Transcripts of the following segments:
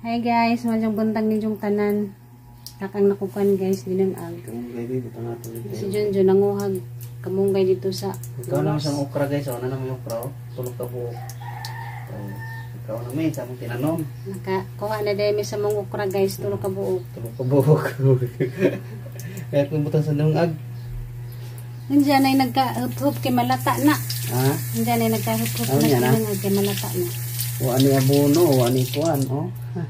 Hi guys, maayong buntag ninyong tanan. Takang nakupan guys, dinang-ag. Kamunggay baby, butang natin dito. Si Junjun nanguhag kamunggay dito sa Ikaw naman sa okra guys, oh, na naman yung okra, oh. Tulog ka buo. Oh, ikaw naman sa among tinanom. Nakakuha na dahil sa mong okra guys, tulog ka buo. Tulog ka buo. Kaya kung butang sa dungag. Nandiyan ay nagka-hup-hup kay malata na. Ha? Nandiyan ay nagka-hup-hup Ano na yan, ah? kay malata na. O ani abono, o ani kuan, oh. Ha.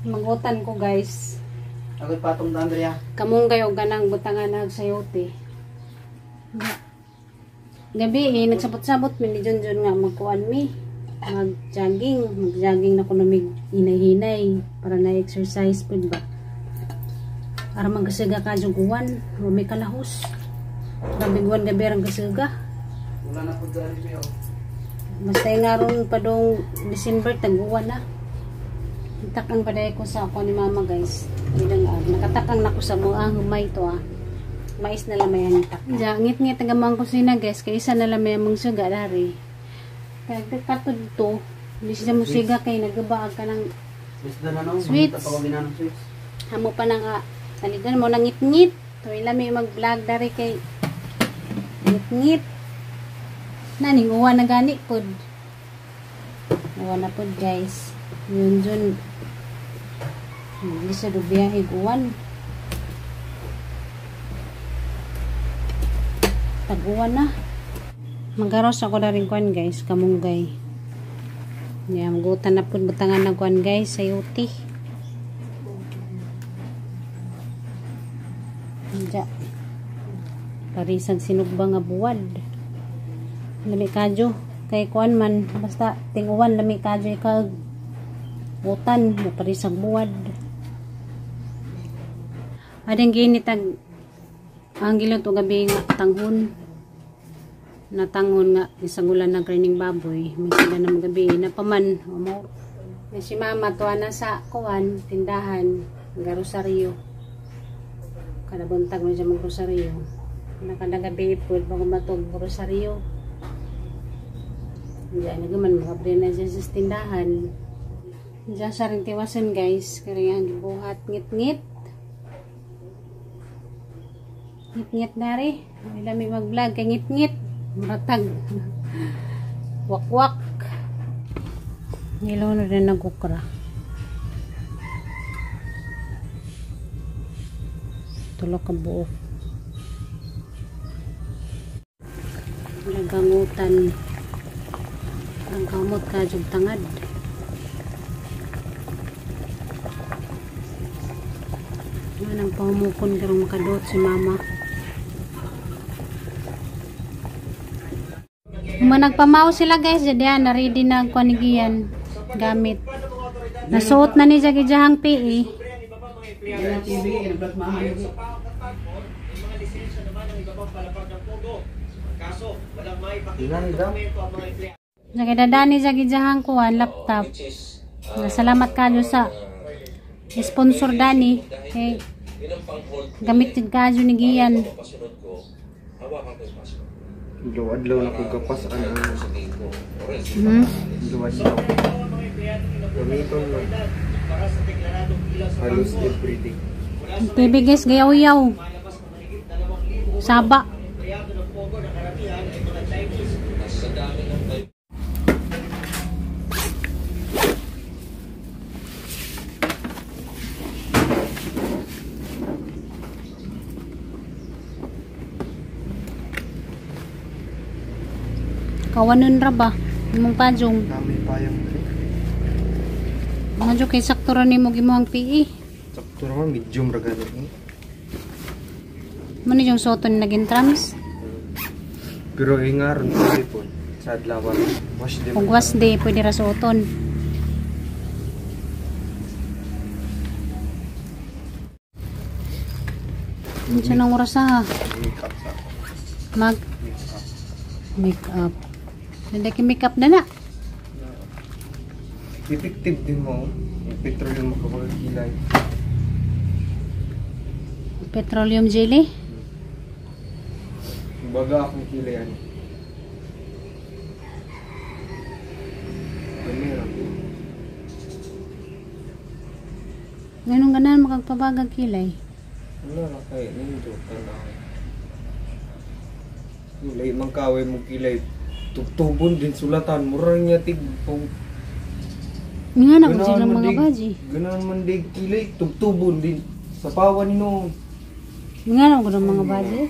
Magutan ko guys. Ako'y patong da, Andrea. Kamunggay og ganang butangan nag sayote. Gabi eh, nagsabot-sabot mi ni Junjun nga magkuan mi. Mag-jogging, mag-jogging na kuno mig hinay-hinay para na exercise pud ba. Para magkasiga ka juguan, wa may kalahos. Grabe guwan gabi rang kasiga. Wala na pud dali mi, oh. Basta nga ron pa dong December tag-uwan na. Takang paday ko sa ako ni mama guys. Bilang nakatakang nako sa mga humay to ah. Mais na lamay ang tak. Diya, ngit-ngit ang gamang kusina guys, kay isa na lamay ang mangsuga dari. Kaya katod to, hindi siya musiga kay nagabaag ka ng sweets. Hamo pa nang talidan mo nang ngit-ngit. Tuwi lami mag-vlog dari kay ngit-ngit. Naning uwa na gani pod. Uwa na pod guys. Yun dun. Hindi sa dubiyahe guwan. Tag-uwan na. Magaros ako na rin kuan guys, kamunggay. Yan, magutan na po butangan na kuan guys, sayuti. Diya. Parisag sinugba nga buwad. Lami kadyo. Kay kuan man, basta tinguan lami kadyo ikag utan, parisag buwad. Ading ginitag ang gilot o gabi nga tanghon. Natanghon nga isang ulan ng karning baboy. May sila na magabi na paman. Umo. May si mama tuwa na sa kuan, tindahan, garosaryo. Kada buntag mo siya magrosaryo. Nakadagabi po bago matog rosaryo. Diyan na gaman makabre na siya sa tindahan. Diyan sa rin tiwasan guys, kaya ang gibuhat ngit-ngit. Ngit-ngit na rin. Wala may mag-vlog kay ngit-ngit. Maratag. Wakwak. Nilaw na rin nag-ukra. Tulok ang buok. Nagangutan. Ang kamot ka jug tangad. Yan ang pahumukon karong makadot si mama. Nagpamao sila guys, jadi na ready na ang kanigian gamit. Nasuot na ni siya gijahang PE. Nagdadani siya gijahang kuan laptop. Salamat kayo sa sponsor dani kay gamit jud kayo ni Gian. Adlaw na ko gapas ang Adlaw. Gamiton na. Halos everyday. TV guys, gayaw-yaw. Saba. Kawanon ra ba? Imong pajong. Kami payong diri. Mga kay sakto ra nimo gimuhang PE. Sakto ra man, medium ra gani eh. Mano yung soto ni naging trams? Pero ay nga ron pwede po sa adlaw. Wash day. Kung wash day pwede ra soton. Unsa nang oras ha? Make up sa ako. Mag Make up. Make up. Nandaki make up na na. Effective din mo. Yung petroleum makapagkilay. Petroleum jelly? Baga akong kilay ano. Meron. Nganong ganahan makagpabagag kilay? Wala na kay nindot tanaw. Ulay man kaway mo kilay. Tugtubon din sulatan mura niya tig pag Nga na kung silang mga baji. Ganahan man dig kilay tugtubon din sa pawan ni noon. Nga na kung mga baji.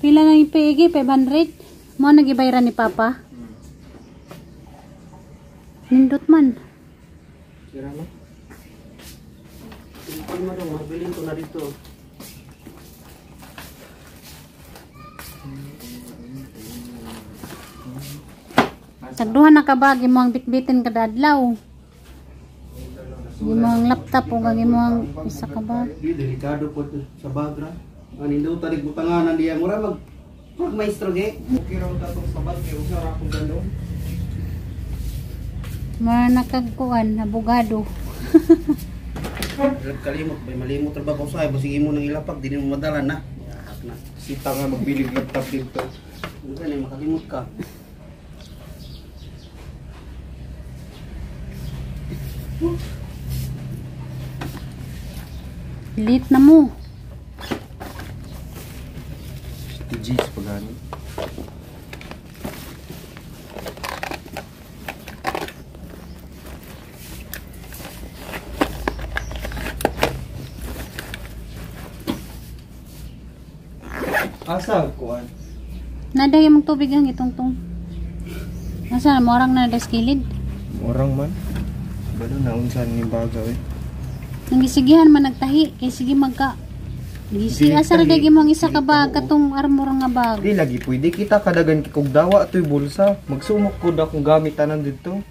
Pila na yung PG? 500? Mo nagibayran ni Papa? Nindot man. Sira na. Tingnan mo dong, mabilin ko na dito. Tagduha na ka bag imong bitbitin kada adlaw. Imong laptop ug ang imong isa ka bag. Di delikado po sa bagra. Ang nindot tanig butanganan diya mura mag mag maestro ge. Okay raw tatong sabat kay usa ra akong dalon. Mura nakagkuan abogado. Kalimot bay malimot ra ba ko say basig imo nang ilapag dili mo madala na. Yak na. Sita nga magbilig laptop dito. Unsa ni makalimot ka. Late na mo. TG sa pagani. Asa kuan? Naday mong tubig ang itong tong. Asa na morang na kilid. Orang man. Balo na unsa ni bagaw eh. Nang gisigihan man nagtahi kay sige magka. Gisi Sige, asa ra tahi. dagi mong isa ka bag katong armor nga bag. Di lagi pwede kita kadagan kog dawa toy bulsa. Magsumok ko da kung gamit tanan didto.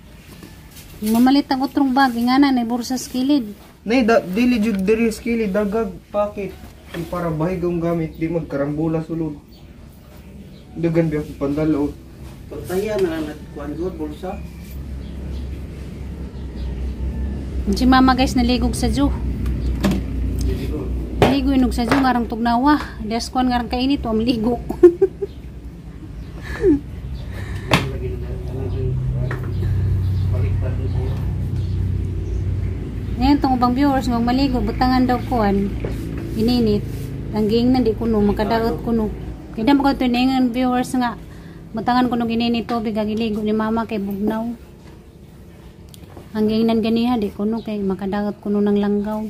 Mamalit ang utrong bag ingana na bursa sa kilid. Nay da, dili jud diri skili dagag packet. Di para bahig ang gamit di magkarambula sulod. Dagan biya ko pandalo. Pagtahiya na lang nagkuan gud bulsa. Si mama guys naligog sa zoo. Ligo inog sa zoo ngarang tugnawa. Des kuan ngarang kainit wa maligo. Balik pa rin sa'yo. Ngayon tong ubang viewers nga maligo butangan daw kuan ininit. Ang giingnan di kuno makadaot kuno. Kaya mo ko tuningan viewers nga butangan kuno gininit tubig ang iligo ni mama kay bugnaw. Ang giingnan ganiha di kuno kay makadaot kuno ng langgaw.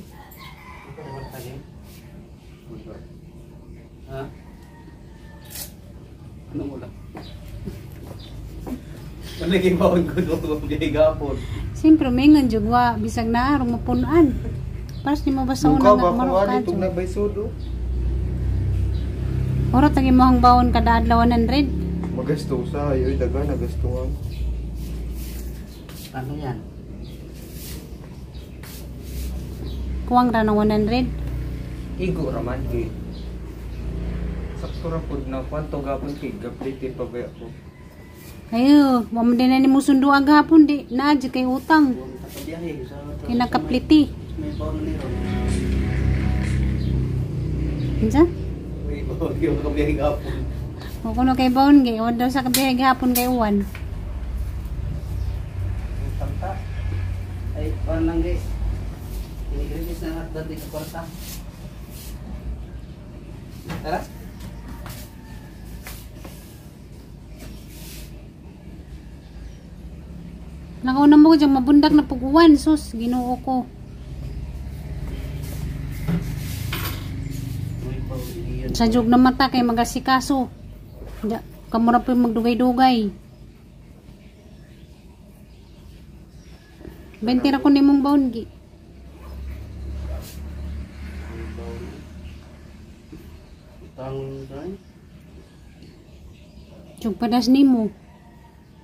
Ha? Ano mo lang? Palagi baon ko doon biyahe gapon. Siyempre mingon jud wa bisag na arong mapunuan. Paras ni mo basta una Mukha nga ba kung marok ali ka. tug na bay sudo? Oro tagi mo ang bawon kada adlaw 100. Magasto sa ayo daga nagastuhan. Ano yan? Kuwang ra ng 100. Igo raman kay. Sakto ra pud na kwanto gapon kay gaplite pa ba ako. Ayo, wa man din na nimo sundo gahapon di naa jud kay utang. Kay nakapliti. May baon na ron. Unsa? May baon yung kabiyahe gapon. O kuno kay baon gay wa daw sa kabiyahe gahapon kay uwan. Tangta. Ay, parang lang guys. Inigrisis na lahat dati sa kwarta. Tara. Nakauna mo diyang mabundak na pag-uwan sus Ginoo ko. Sa jug na mata kay magasikaso. Da, kamura po yung magdugay-dugay. 20 ra ko nimong baon gi. Utang tayo. Jug padas nimo.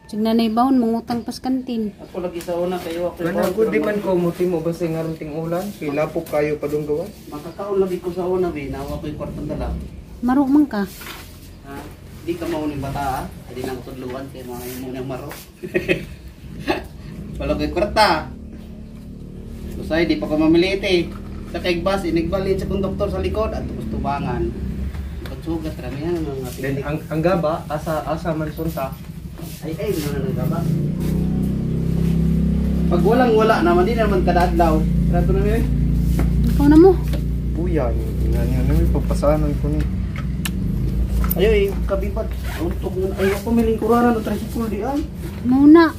Jug nanay baon mangutang pas kantin. Ako lagi sa una kayo ako. Kana ko di man ko muti mo basta nga ting ulan kay lapok kayo padung gawas. Makakaon lagi ko sa una bi, nawa ko yung kwartang dala. Maro man ka. Ha? Di ka mauning bata ah. Adi nang tudluan kay mga imo nang maro. Wala ko'y kwarta. Usay di pa ko mamiliti. Sa kay bus inigbalin sa konduktor sa likod at tubangan. Pagsugat rami yan mga Then ang gaba asa asa man punta. Ay ay mga nang gaba. Pag walang wala naman, di naman kadadlaw. Trato na mi. Ikaw na mo. Puya ni nga niya nami pagpasaan ko ni. Ayo eh, kabibad. Untog mo. Ayo ko may lingkuranan o tricycle di ay. Muna.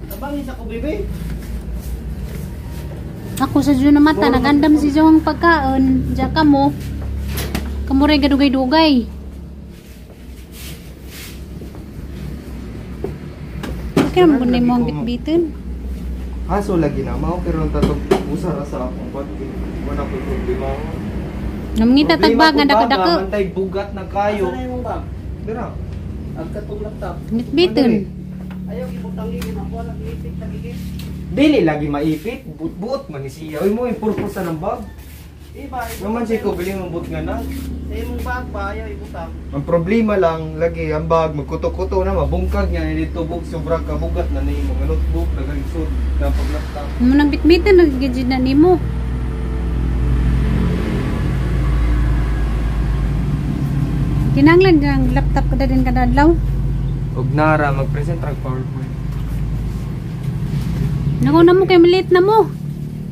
Tabangin sa ko, bebe. Ako sa Diyo na mata, nagandam si Diyo ang pagkaon. Diya ka mo. Kamu rin gadugay-dugay. Okay naman kung mo ang bitbitin. Aso lagi na mao pero ang tatog usa ra sa akong bag. Wala ko problema. Namangita tagbag nga dako-dako. Mantay bugat na kayo. Asa na imong bag? Dira. Ang katong laptop. Bitbitin. Ayaw ibutang gigin ako lang ipit lagi. Dili lagi maipit, buot-buot man ni siya. Uy mo yung purpose ng bag. Iba, Naman siya ko biling mabot nga na. Sa imong bag ba ayaw ibutang. Ang problema lang lagi ang bag magkuto-kuto na mabungkag niya ni dito bug sobrang kabugat na ni mga notebook nagalisod na pag laptop. Mo nang bitbitin nagigid na nimo. Kinanglan ang laptop kada din kada adlaw. Og nara magpresent rag PowerPoint. Nako na mo kay maliit na mo.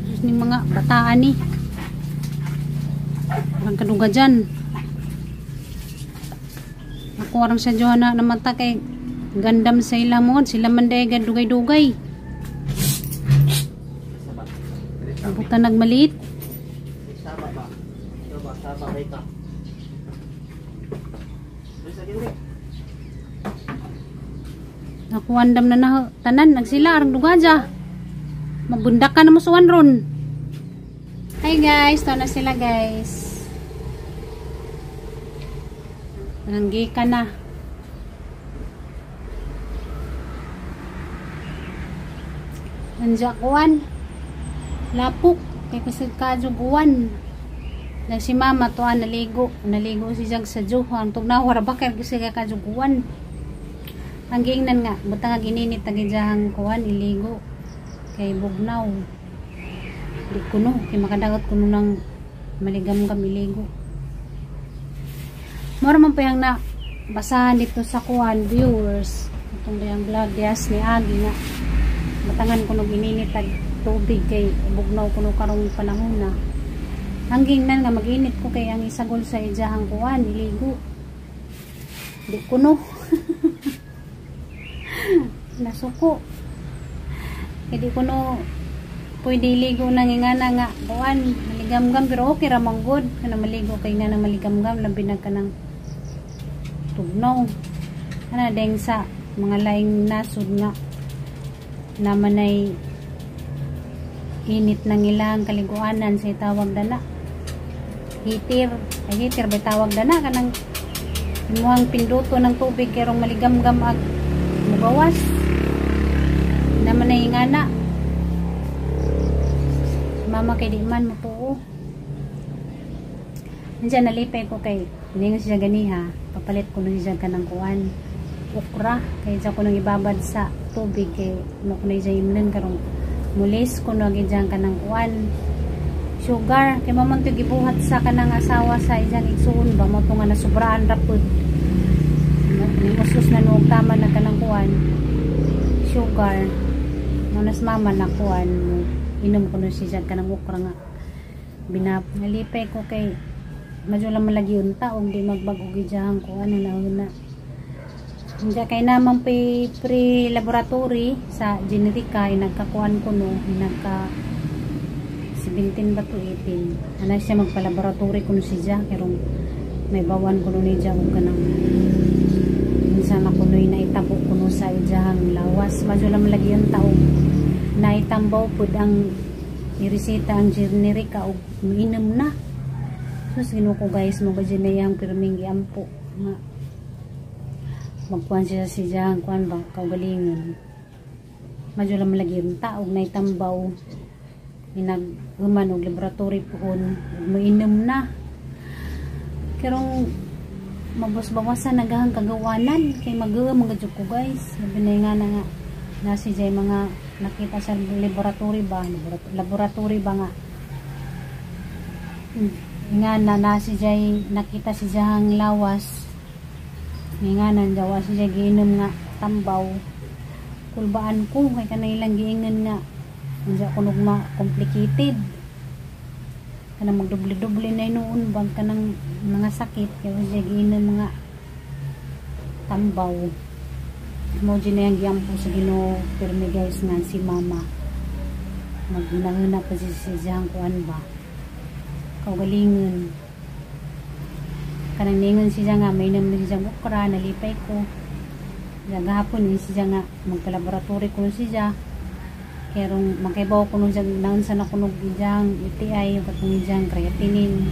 Sus ni mga bataan ni. Parang kaduga dyan. Ako arang sa Johanna namata kay gandam sa ilang mo sila man day dugay-dugay. Saba. Buta nagmaliit. Saba ba? Saba, saba kay ka. Bisa gini. Ako andam na na tanan nagsila arang dugaja. Magbundak ka na mo suwan ron. Hi guys, to na sila guys. Nanggi ka na. Nandiya kuan. Lapok kay kusog ka uwan. Nang si mama to naligo, naligo si Jag sa juhan. Tugnaw ra ba kay kusog ka uwan. Ang giingnan nga, butang nga gininit ang ijahang kuan iligo kay bugnaw. Di kuno kay makadaot kuno ng maligamgam iligo. Mora man pa yang na basahan dito sa kuan viewers. Itong dayang vlog dias ni Agi nga batangan kuno gininit ag tubig kay bugnaw kuno karong panahon na. Ang giingnan nga mag-init ko kay ang isagol sa ijahang kuan iligo. Di kuno. Nasuko. Hindi ko no pwede ligo nang ingana nga kuan maligamgam pero okay ra man gud kana maligo kay nga nang maligamgam labi na ka ng tugnaw. Ana deng sa mga laing nasud nga naman ay init ng ilang kaliguanan sa tawag dana. Heater, ay heater ba tawag dana kanang imuhang pinduto ng tubig kerong maligamgam ag mugawas. Naman ay ingana. Mama kay di man mutuo. Nandiyan nalipay ko kay ningon siya ganiha, papalit ko nun siya kanang kuan okra kay siya ko nang ibabad sa tubig kay mo ko na siya imnan karong mulis ko no diyan kanang kuan sugar kay mamon to gibuhat sa kanang asawa sa iyang igsuon ba mo to nga nasubraan ra pud. Ningusos na noog tama na kanang kuan sugar. Munas mama na kuan inom ko nun siya kanang okra nga binap. Nalipay ko kay medyo lang malagi unta og di magbag-og gijahang kuan na una. Hindi kay naman pre-laboratory sa Generika ay nagkakuan ko no, nagka 17 ba to 18. Ana siya magpa-laboratory kuno siya kerong may bawan kuno ni siya og kanang minsan na kunoy naitabo kuno sa ijahang lawas. Medyo lang malagi unta og naitambaw pud ang ireseta ang Generika og miinom na. Sus Ginoo ko guys, mo ba dyan na yang pirming giampo nga magkuan siya si Jang kuan ba kaugalingon. Medyo lang malagi yung taog naitambaw inaghuman og laboratory puhon miinom na. Kerong mabos-bawasan nagahang kagawanan kay magawa mga jud ko guys. Labi na nga na nga nasi jay mga nakita sa laboratory ba, laboratory ba nga nga na nasi jay nakita si jahang lawas nga nanjawa si jay giinom nga tambaw. Kulbaan ko kay kanang ilang giingon nga Hindi ako nugma complicated. Kanang magdoble-doble na inuon bang kanang mga sakit kaya siya giinom mga tambaw. Mo dyan na yung giampo sa Ginoo pirmi guys nga si mama. Maghuna-huna pa siya sa siyang kuan ba. Kaugalingon. Kanang ningon siya nga may na siya okra, nalipay ko. Gahapon ni siya nga magka-laboratory ko siya. Kaya rong makaibaw ko nung siya naunsa na kunog ijang UTI yung katong ijang creatinine.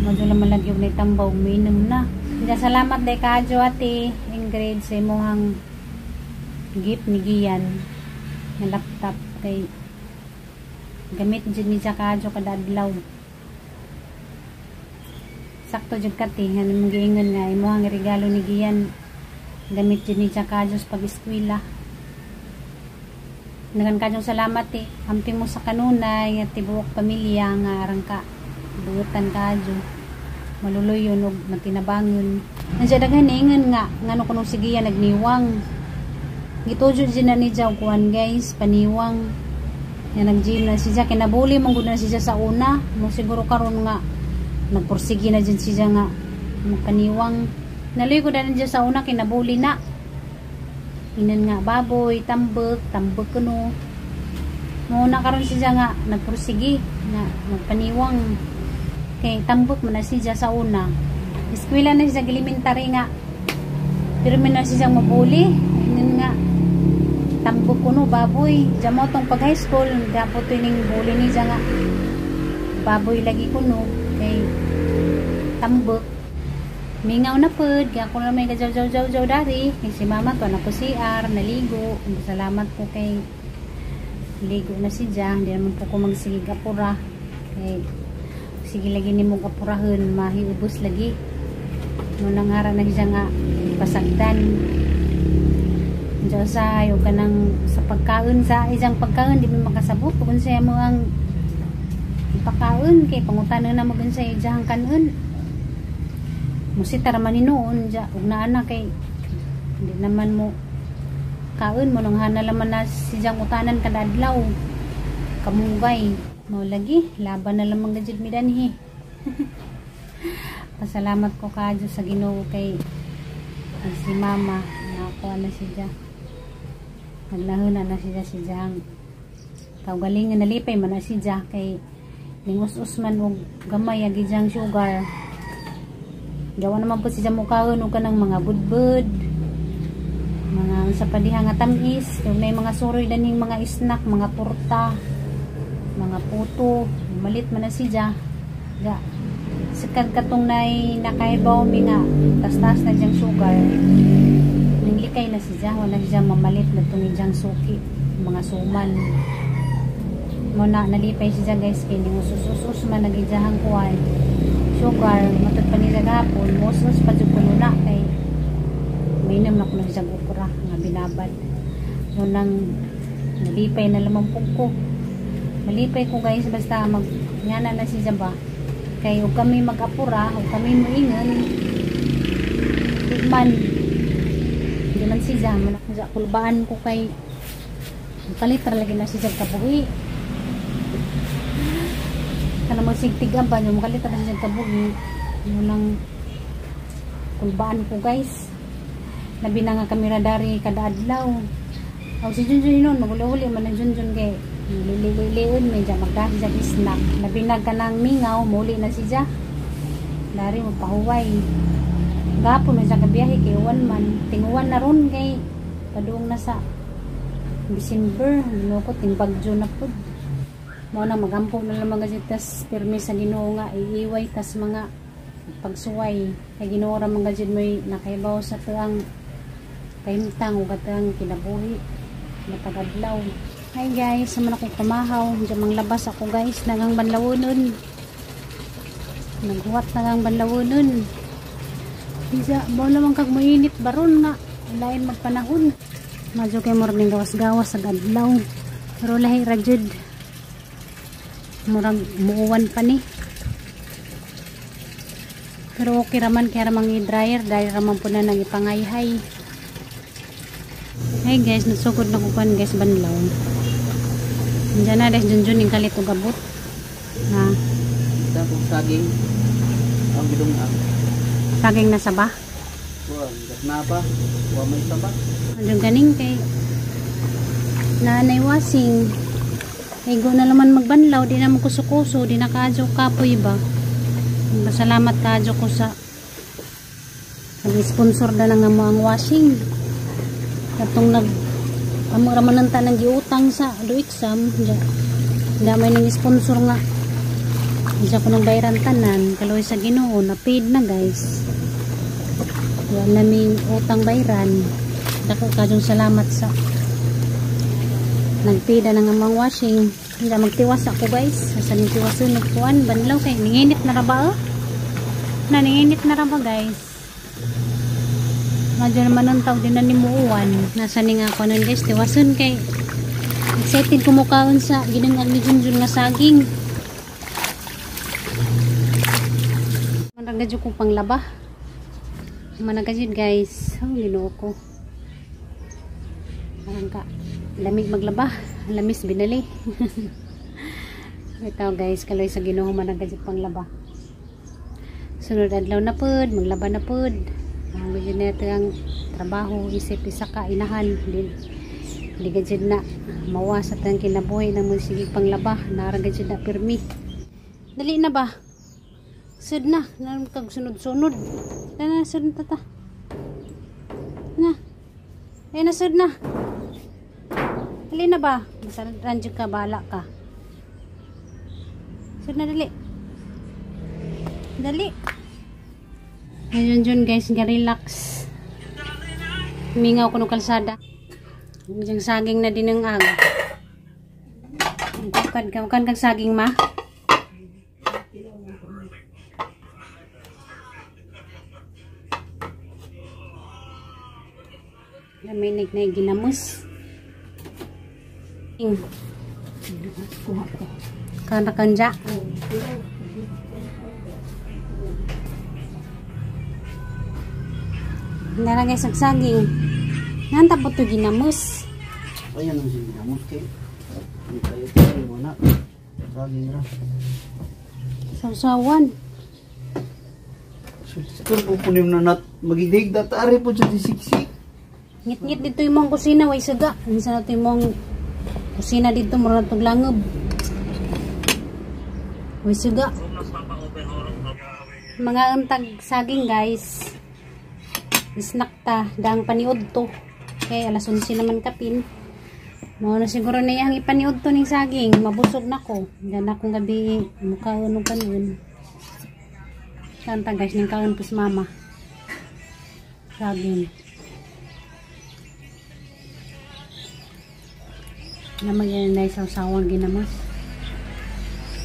Medyo lang malagi yung naitambaw, umiinom na. Kaya salamat day kaadyo ate Ingrid sa imuhang gift ni Gian na laptop kay gamit jud ni siya kaadyo kada adlaw. Sakto jud kati nga mong giingon nga imuhang regalo ni Gian gamit jud ni siya kaadyo sa pag-eskwela. Daghang kadyong salamat eh. Amping mo sa kanunay at tibuok pamilya nga arang ka buutan kaadyo. Maluluyon og matinabangon. Nandiyan daghan ingon nga ngano kuno sige yan nagniwang. Gitudyo din na ni Jaw kuan guys, paniwang. Nga nag-gym na siya kinabuli man gud na siya sa una. Mo siguro karon nga nagpursige na jud siya nga magpaniwang. Naloy ko na siya sa una kinabuli na. Inan nga baboy, tambek, tambek kuno. Muna karon siya nga nagpursige nga magpaniwang. Kay tambok man na siya sa una. Eskwela na siya elementary nga. Pero man na siya mabuli. Inan nga tambok kuno baboy. Diyan mo tong pag high school, dapat ning buli ni siya nga baboy lagi kuno kay tambok. Mingaw na pud, kaya ako na may gajaw-jaw-jaw-jaw dari. Kay si mama to na ko CR, naligo. Salamat po kay ligo na siya. Hindi naman po ko magsigig apura. Kay sige lagi ni mong apurahon, mahiubos lagi. No nangara na siya nga pasagdan. Diyan sa yung kanang sa pagkaon sa isang pagkaon di mo makasabot kung siya mo ang ipakaon kay pangutanan na mo sa ijang kanon. Musita raman ni noon ja ug naa na kay hindi naman mo kaon mo nang hana laman na siyang utanan kada adlaw. Kamungay mo lagi laban na lamang gajud mi danhi. Pasalamat ko kaadyo sa Ginoo kay si mama nakuha na siya. Naglahuna na siya si Jang. Kaugalingan nalipay man na siya kay ningus-us man og gamay agi jang sugar. Gawa naman po siya mukaon og kanang mga budbud, mga unsa pa diha nga tamis, may mga suroy daning mga snack, mga torta, mga puto, malit man na siya. Ga sikad katong nay nakaibaw mi nga tas-tas na diyang sugar. Ninglikay na siya, wala siya mamalit na tong diyang suki, mga suman. Mo na nalipay siya guys kay ningusus-us man nagijahang kuan. Sugar, matod pa nila gahapon, musus pa jud kuno na kay mainom na kuno siyang okra nga binabad. Mo nang nalipay na lamang pug ko. Malipay ko guys basta mag ngana na siya ba. Kay ug kami mag-apura, ug kami moingon. Di man di man siya man sa kulbaan ko kay kalit ra lagi na siya kabuhi. Kana mo sigtig ang banyo makalit ra siya kabuhi. Mo nang kulbaan ko guys. Labi na nga kamera dari kada adlaw. Aw si Junjun noon maguli-uli man ang Junjun kay lili-liliun may dya magdasi siya snack. Labi na ka ng mingaw muli na siya. Dari mo pahuway. Gapon man siya kabiyahe kay uwan man. Tinguan na ron kay padung na sa December. Ginoo ko ting bagyo na pud. Mao na magampo na lang mga tas pirmi sa Ginoo nga iiway tas mga pagsuway. Kay Ginoo ra mga jud moy nakaibaw sa tuang kahimtang ug atang kinabuhi matag adlaw. Hi guys, sama na akong kumahaw. Diyan manglabas ako guys, nagang banlawonon. Naghuwat nagang banlawonon. Bisa, bawa naman kag mainit baron nga. Lain magpanahon. Madyo kay murag ning gawas-gawas sa adlaw. Pero lahi ra jud. Murag muuwan pa ni. Pero okay raman kay ramang i-dryer dahil raman po na nang ipangayhay. Hey guys, nasugod na ko kuan guys banlaw. Diyan na des junjun ning kalit og abot. Na Sa kong saging. Ang bidong ang. Saging na saba. Wa, na pa. Wa may saba. Andiyan ganing kay nanay wasing. Igo na naman magbanlaw, di na mo kuso-kuso, di na kaadyo kapoy ba. Masalamat kaadyo ko sa nag-sponsor na lang mo ang washing. Katong nag amo ra man ang tanang giutang sa do exam, damay nang sponsor nga. Isa ko nang bayaran tanan, kaloy sa Ginoo na paid na guys. Wala naming utang bayaran. Dako kadyong salamat sa nagpida na nga mga washing. Hindi magtiwas ako guys. Sa ning tiwasun nagkuan banlaw kay ninginit na ra ba oh? Na ninginit na ra ba guys? Madyo naman ang tao din na ni muuwan. Nasa ni nga ako nun guys, tiwasun kay excited kumukaon sa ginangag ni Junjun nga saging. Managad ko panglaba. Managad guys. Oh, Ginoo ko. Parang ka lamig maglaba. Lamis binali. Ito guys, kaloy sa Ginoo managad panglaba. Sunod adlaw na pud, maglaba na pud. Ang medyo na ito ang trabaho, isip isa ka inahan. Di gajud na mawas at ang kinabuhi na mo sige panglaba. Nara gajud na pirmi. Dali na ba? Sud na, naroon kag sunod-sunod. Na, sud na tata. Na. Ay na sud na. Dali na ba? Basta ranjud ka, bahala ka. Sud na dali. Dali. Ayun dyan guys, nga-relax. Mingaw ko ng kalsada. Diyan saging na din ang aga. Kan kan kag saging ma. Laminig na yung ginamos. Kana kanja. Nara guys ang saging. Nanta po ito ginamos. Ayan ang ginamos kay. Hindi kayo tayo wala. Saging ra. Sausawan. Siguro po punim na nat magidig datari po dyan siksik. Ngit-ngit dito yung mong kusina, way saga. Minsan na ito yung mong kusina dito, mura itong langob. Way saga. Mga antag saging guys. Snack ta, daang paniod to. Kaya alas 11 naman kapin. Mao na siguro na iyang ipaniod to ning saging. Mabusog na ko. Diyan akong gabi mukhaon og kanon. Kanta guys, ning kaon pus mama. Saging. Naman yan na isang sawang ginamos.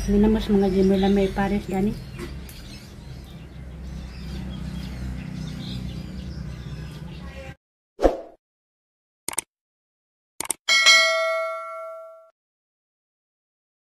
Ginamos mga jimula may pares gani.